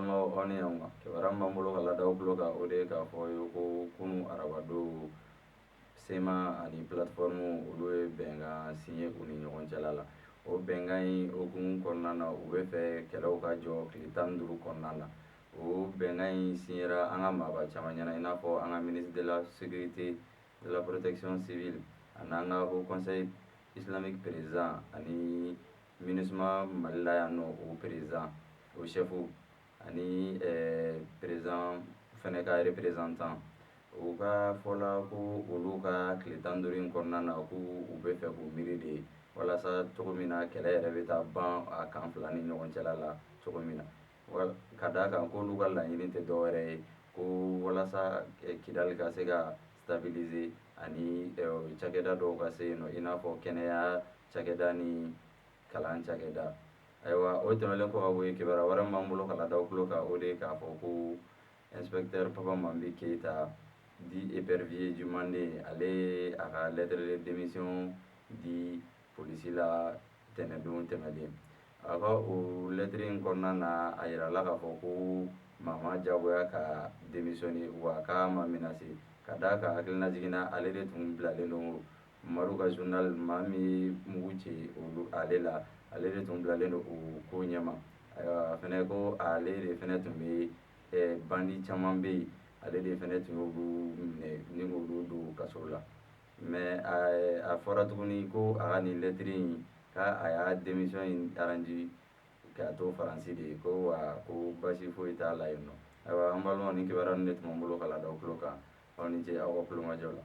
Balimaw, aw ni ɲankuma. Kibaruya min b'an bolo ka lada aw tulo kan, o de ye k'a fɔ ye ko kunu arabadon, CMA ani plateforme, olu ye bɛnkan signé u ni ɲɔgɔn cɛla la. O bɛnkan in hukumu kɔnɔna na, u bɛ fɛ kɛlɛw ka jɔ tile 15 kɔnɔna na. O bɛnkan in signera an ka maaba caman ɲɛna, i n'a fɔ an ka ministre de la Sécurité, de la Protection civile, ani an ka Haut Conseil islamique président, ani MINUSMA Mali la yan nɔ, o président, o chef, ani président fɛnɛ ka représentant. U ka fɔla ko olu ka tile 15 in kɔnɔna na, ko u bɛ fɛ k'u miiri de walasa cogo min na kɛlɛ yɛrɛ bɛ taa ban a kan fila ni ɲɔgɔn cɛla la cogo min na, ka d'a kan k'olu ka laɲini tɛ dɔwɛrɛ ye ko walasa Kidali ka se ka stabiliser, ani cakɛda dɔw ka se yen nɔ, i n'a fɔ kɛnɛya cakɛda ni kalan cakɛda. Ayiwa, o tɛmɛnen kɔ ka bɔ yen, kibaruya wɛrɛ min b'an bolo ka lada aw tulo kan, o de ye k'a fɔ ko inspecteur Papa Mambi Keyita, dit Épervier du Mande, ale ye a ka lettre de démission di polisi la tɛnɛdon tɛmɛlen. A ka o lettre in kɔnɔna na, a yirala k'a fɔ ko maa ma jagoya ka démissionner, wa k'a ma menacer. Ka d'a kan, hakilina jiginna, ale de tun bilalen don Madu ka journal, maa min ye mugu ci olu ale la, ale de tun bilalen don o ko ɲɛma. Ayiwa, a fɛnɛ ko ale de fɛnɛ tun bɛ bandit caman bɛ yen, ale de fɛnɛ tun y'olu minɛ ni k'olu don kaso la. Mais a fɔra tuguni ko a ka nin lettre in, k'a a y'a démission in arrange k'a to Faransi de ye, ko wa ko basi foyi t'a la yen nɔ. Ayiwa, an balimaw, ni kibaruya ninnu de tun b'an bolo ka lada aw tulo kan. Aw ni ce aw ka tulomajɔ la.